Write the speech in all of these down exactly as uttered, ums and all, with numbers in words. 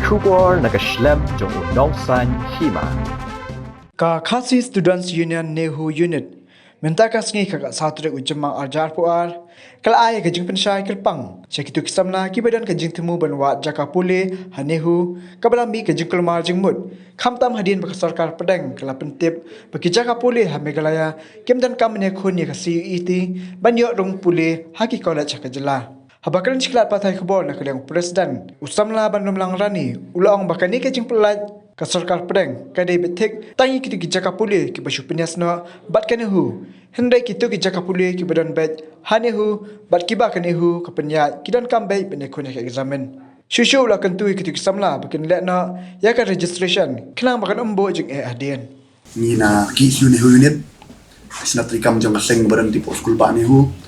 Khubor na ka shlem jong u nongsan hima. Ka Khasi Students Union NEHU Unit mynta ka sngi ka khatsaw tarik u Jymmang arhajar arphew ar ka la ai ka jingpynshai kyrpang sha kito ki samla kiba don ka jingthmu ban wad jaka pule ha NEHU kaba la mih ka jingkulmar jingmut, khamtam hadien ba ka sorkar pdeng ka la pyntip ba ki jaka pule ha Meghalaya kim donkam ban ïakhun ïa ka C U E T ban ïoh rung pule ha ki college ha ka jylla. Haba kren sha ki lad pathai khubor na ka liang u President u samla Banlumlang Rani u la ong ba kane ka jingpyllait ka sorkar pdeng ka dei beit thik tang ïa kito ki jaka pule kiba shu pynïasnoh bad ka NEHU, hynrei kito ki jaka pule kiba don beit ha NEHU bad kiba ka NEHU ka pynïaid ki donkam beit ban ïakhun ïa ka eksamin. Shuh shuh u la kyntu ïa kito ki samla ba kin leh noh ïa ka registration khnang ba kan ym buh jingeh hadien. Ngi na K S U NEHU Unit, sna treikam jong ka seng ba don hapoh skulbah NEHU.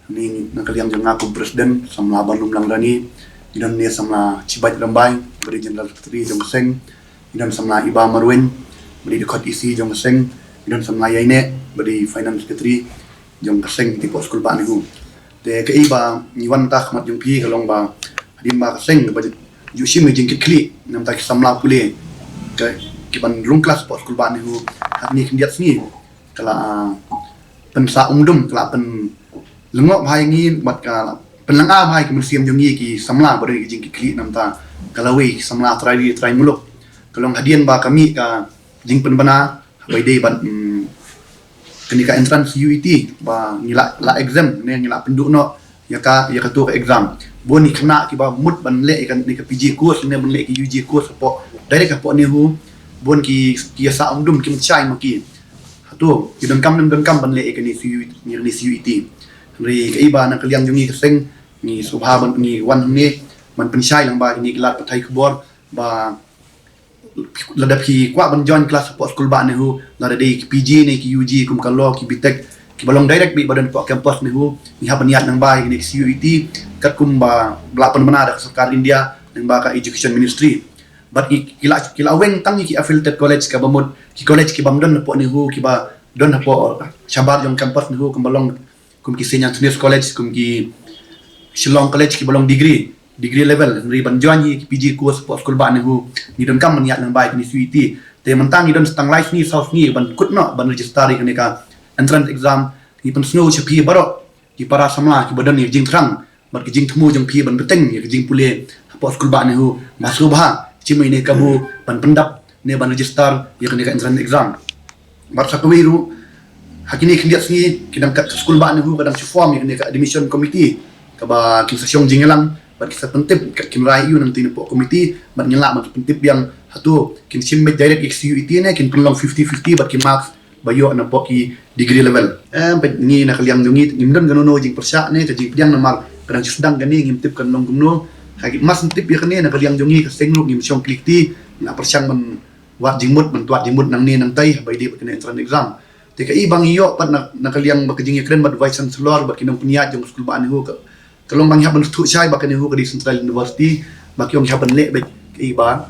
Ngi na ka liang jong nga kum president, samla Banlumlang Rani, ngi don ne samla Chibai Rambai, ba dei general secretary jong ka seng, ngi don samla Iba Marweiñ, ba dei dkhot E C jong ka seng, ngi don samla Ïaineh, ba dei finance secretary jong ka seng hapoh skulbah NEHU. Te kaei ba ngi wan mynta ha khmat jong phi ka long ba hadien ba ka seng kaba ju shim ïa ka jingkitkhlieh na bynta ki samla pule ka, ki ban rung klas hapoh skulbah NEHU, ha kine khyndiat sngi ka la, ah, pynsah umdum, ka la pynlyngngoh bha ïa ngi bad ka la pynlynga bha ïa ka mynsiem jong ngi ki samla ba don ïa ka jingkitkhlieh na bynta ka lawei ki samla trai ri trai muluk. Ka long hadien ba ka mih ka jingpynbna haba ïadei bad, mm, kane ka entrance C U E T ba ngi la, la exempt ne ngi la pynduh noh ïa ka, ïa kato ka exam. Bun ki khynnah kiba mut ban leh ïa kane ka P G course ne ban leh ka U G course hapoh, direct hapoh NEHU, bun ki, ki ïa sah umdum, kim shai ma ki. Hato ki donkam ne ym donkam ban leh ïa kane C U E T, ïa kane C U E T. Hynrei kaei ba na ka liang jong ngi ka seng ngi sngewbha ban, ngi wan hangne ban pynshai lang bad kine ki lad pathai khubor ba lada phi kwah ban join klas hapoh skulbah NEHU, lada dei ki P G ne ki U G kum ka law, ki B Tech, kiba long direct beit ba don hapoh campus NEHU, ngi hap ban ïaid lang bad kine ki C U E T katkum ba la pynbna da ka sorkar India lyngba ka Education Ministry. Bad ki, ki la, ki la weng tang ïa ki affiliated college, kaba mut ki college ki bym don hapoh NEHU, kiba don hapoh shabar jong campus NEHU, kumba long kum ki Saint Anthony's College, kum ki Shillong College kiba long degree, degree level, hynrei ban join ïa ki P G course hapoh skulbah NEHU, ngi donkam ban ïaid lang bad kine C U E T. Te mynta ngi don tang lai sngi saw sngi ban kut noh ban register ïa kane ka entrance exam. Ngi pynsngew sha phi baroh ki para samla kiba don ïa ka jingthrang bad ka jingthmu jong phi ban bteng ïa ka jingpule hapoh skulbah NEHU, ba sngewbha shim ïa kane ka kabu ban pyndap ne ban register ïa kane ka entrance exam. Bad sa kawei ruh, ha kine khyndiat sngi ki dang, ka skulbah NEHU ka dang shu form ïa kane ka admission committee, kaba kin sa shong jingïalang bad kin sa pyntip, kin rai ïa u nangtei napoh committee, bad ngin lah ban pyntip biang hato kin shim beit direct ïa ka C U E T ne kin pynlong fifty fifty bad ki marks ba ïoh napoh ki degree level. Em, peit ngi na ka liang jong ngi ngim don kano kano jingpyrshah ne ka jingpdiang namar ka dang shu sdang kane, ngim tip kan long kumno. Ha ki, mas ngin tip ïa kane, na ka liang jong ngi ka seng ruh ngim shong kli kti, ngi la pyrshang ban wad jingmut, ban wad jingmut nangne nangtai haba ïadei bad kane entrance exam. Te kaei ba ngi ïoh pat na, na ka liang bad ka jingïakren bad Vice Chancellor bad ki nongpynïaid jong ka skulbah NEHU ka, ka long ba ngi hap ban sngewthuh shai ba ka NEHU ka dei Central University, ba ki ong ngi hap ban leh beit kaei ba,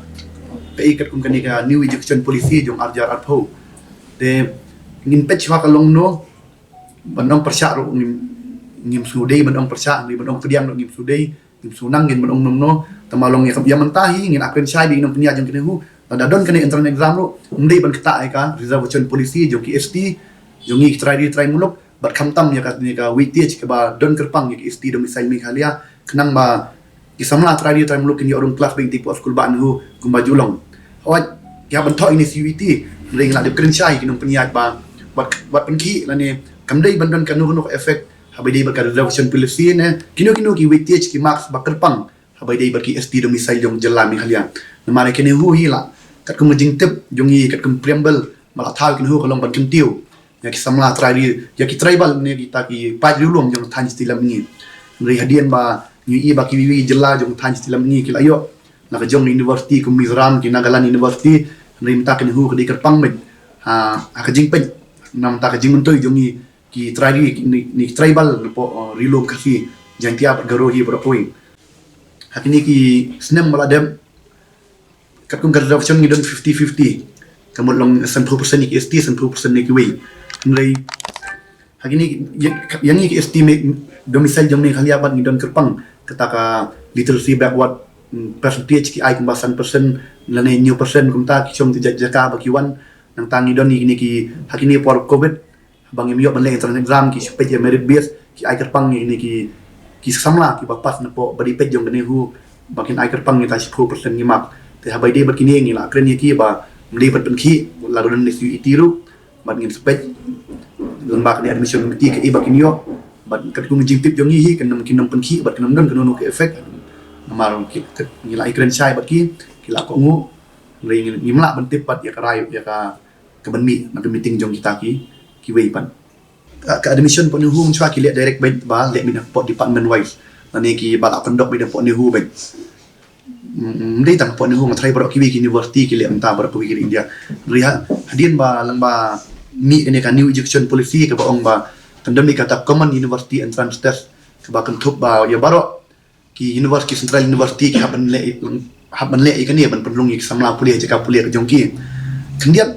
kaei katkum kane ka New Education Policy jong arhajar arphew. Te ngin peit shuwa ka long kumno, ban ong pyrshah ruh ngim, ngim sngewdei ban ong pyrshah, ngim ban ong pdiang ruh ngim sngewdei, ngim sngewdei ngin ban ong kumno, tangba long ïa ka, ïa mynta hi ngin ap kren shai bad ki nongpynïaid jong ka NEHU, lada don kane entrance exam ruh ym dei ban ktah ïa ka reservation policy jong ki S T, jong ngi ki trai ri trai muluk, bad khamtam ïa ka, ïa ka weightage kaba don kyrpang ïa ki S T domicile Meghalaya, khnang ba ki samla trai ri trai muluk kin ïoh rung klas beit hapoh skulbah NEHU kumba ju long. Hooid, ki hap ban thoh ïa kane C U E T, hynrei ngi la dep kren shai ki nongpynïaid ba wat, wat pynkhih lane kam dei ban don kano kano ka effect haba ïadei bad ka reservation policy ne kino kino ki weightage, ki marks ba kyrpang haba ïadei bad ki S T domicile jong jylla Meghalaya. Namar ïa ka NEHU hi la, katkum ka jingtip jong ngi, katkum preamble ba la thaw ïa ka NEHU ka long ban kyntiew ïa ki samla trai ri, ïa ki tribal ne kita ki paid riewlum jong thaiñ Syiemlieh. Hynrei hadien ba ngi ïohi ba kiwei kiwei jylla jong thaiñ Syiemlieh ki la ïoh la ka jong university kum Mizoram, ki Nagaland University, hynrei mynta ka NEHU ka dei kyrpang beit ha, ha ka jingpeit na bynta ka jingmyntoi jong ngi ki trai ri, ki, ki tribal napoh, uh, riewlum Khasi, Jaiñtia bad Garo hi baroh kawei. Ha kine ki snem ba la dep, katkum ka reservation ngi don fifty fifty. Ka mut long sanphew percent ïa ki S T, sanphew percent ïa kiwei. Hynrei ha kine, ïa, ïa ngi ki S T me, domicile jong Meghalaya pat ngi don kyrpang kata ka literacy backward percentage ki ai kumba san percent lane hynñiew percent kumta ki shong ki jaka ba ki wan. Nangta ngi don ïa kine ki, ha kine por covid ba ngim ïoh ban leh entrance exam, ki shu peit ïa merit base, ki ai kyrpang ïa kine ki, ki samla kiba pass napoh ba dei peit jong ka NEHU ba kin ai kyrpang ïa kita shiphew percent ngi mark. Te haba ïadei bad kine ngi la kren ïa ki ba ym dei ban pynkhih, la don ne C U E T ruh bad ngin sa peit lem bad kane admission committee kaei ba kin ïoh. Bad katkum ka jingtip jong ngi hi kan ym, kin ym pynkhih bad kan ym don kano kano ka effect. Namar ngi la ïakren shai bad ki, ki la kohnguh. Hynrei ngim lah ban tip pat ïa ka rai, ïa ka, ka ban mih na ka meeting jong kita ki, kiwei pat. Ka, ka admission hapoh NEHU mynshuwa ki leh direct beit, ba leh beit hapoh department wise, lane kiba la conduct beit hapoh NEHU beit. Ym dei tang hapoh NEHU, nga tharai baroh kiwei ki university ki leh mynta baroh kawei ka ri India. Hynrei ha, hadien ba, lyngba mih kane ka New Education Policy kaba ong ba kan don beit kata Common University Entrance Test, kaba kynthup ba ïa baroh ki university, central university ki hap ban leh, hap ban leh ïa kane ban pynrung ïa ki samla pule ha jaka pule ka jong ki. Khyndiat,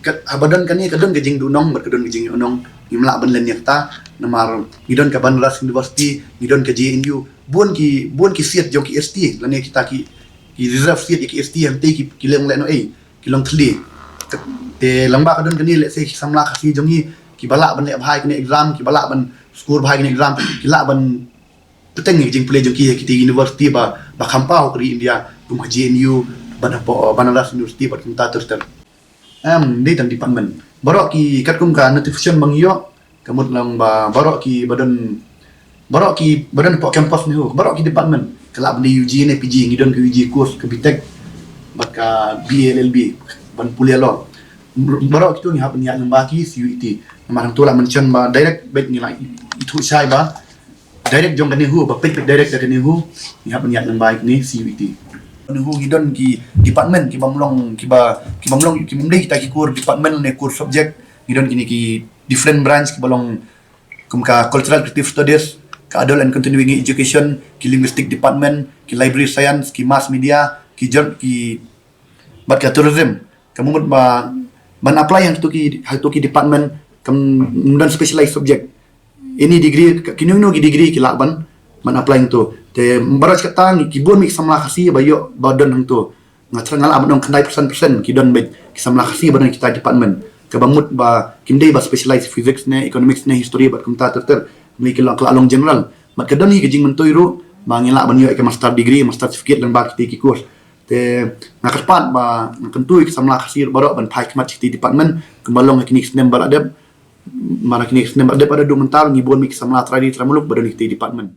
ka, haba don kane ka don ka jingduhnong bad ka don ka jingïohnong. Ngim lah ban len ïa kata, namar ngi don ka Banaras University, ngi don ka J N U, bun ki, bun ki seat jong ki S T lane kita ki, ki reserve seat ïa ki S T, hangtei ki, ki long lehnohei, ki long thylli. Te lyngba ka don kane, lehse ki samla Khasi jong ngi kiba lah ban leh bha ïa kane exam, kiba lah ban score bha ïa kane exam, ki lah ban bteng ïa ka jingpule jong ki ha kita university ba, ba kham paw ha ka ri India, kum ka J N U bad hapoh Banaras University bad kumta ter ter. Em, dei tang department. Baroh ki, katkum ka notification ba ngi ïoh, ka mut lang ba baroh kiba don, baroh kiba don hapoh campus NEHU, baroh ki department, ka lah ban dei U G ne P G, ngi don ka U G course, ka B Tech bad ka B A L L B ban pule law. Baroh kito ngi hap ban ïaid lyngba ki C U E T. Namar hangto la mention ba direct beit, ngi la ithuh shai ba direct jong ka NEHU, ba peit beit direct da ka NEHU, ngi hap ban ïaid lyngba kine C U E T. NEHU ngi don ki department kiba ym long, kiba, kiba ym long, kiba ym dei kita ki core department ne core subject. Ngi don kine ki different branch kiba long kum ka Cultural Creative Studies, ka Adult and Continuing Education, ki Linguistic Department, ki Library Science, ki Mass Media, ki jour-, ki, bad ka Tourism. Ka mut ba ban apply hangto ki, hangto ki department kam don specialized subject. Any degree, ka, kino kino ki degree ki lah ban, ban apply hangto. Te baroh kata ngi, ki bun beit ki samla Khasi ba ïoh, ba don hangto. Nga thrang, nga lah ban ong khyndai percent percent ki don beit ki samla Khasi ba don kita department. Kaba mut ba kim dei ba specialized physics ne economics ne history bad kumta ter ter. Ngi ki long, ka la long general. Bad ka don hi ka jingmyntoi ruh ba ngi lah ban ïoh ïa ka master degree, master certificate lyngba kita ki course. Te nga kyrpad ba, nga kyntu ïa ki samla Khasi ruh baroh ban phai khmat sha kita department, kumba long ha kine ki snem ba la dep. Namar ha kine ki snem ba la dep haduh mynta ngi bun beit ki samla trai ri trai muluk ba don ha kita department.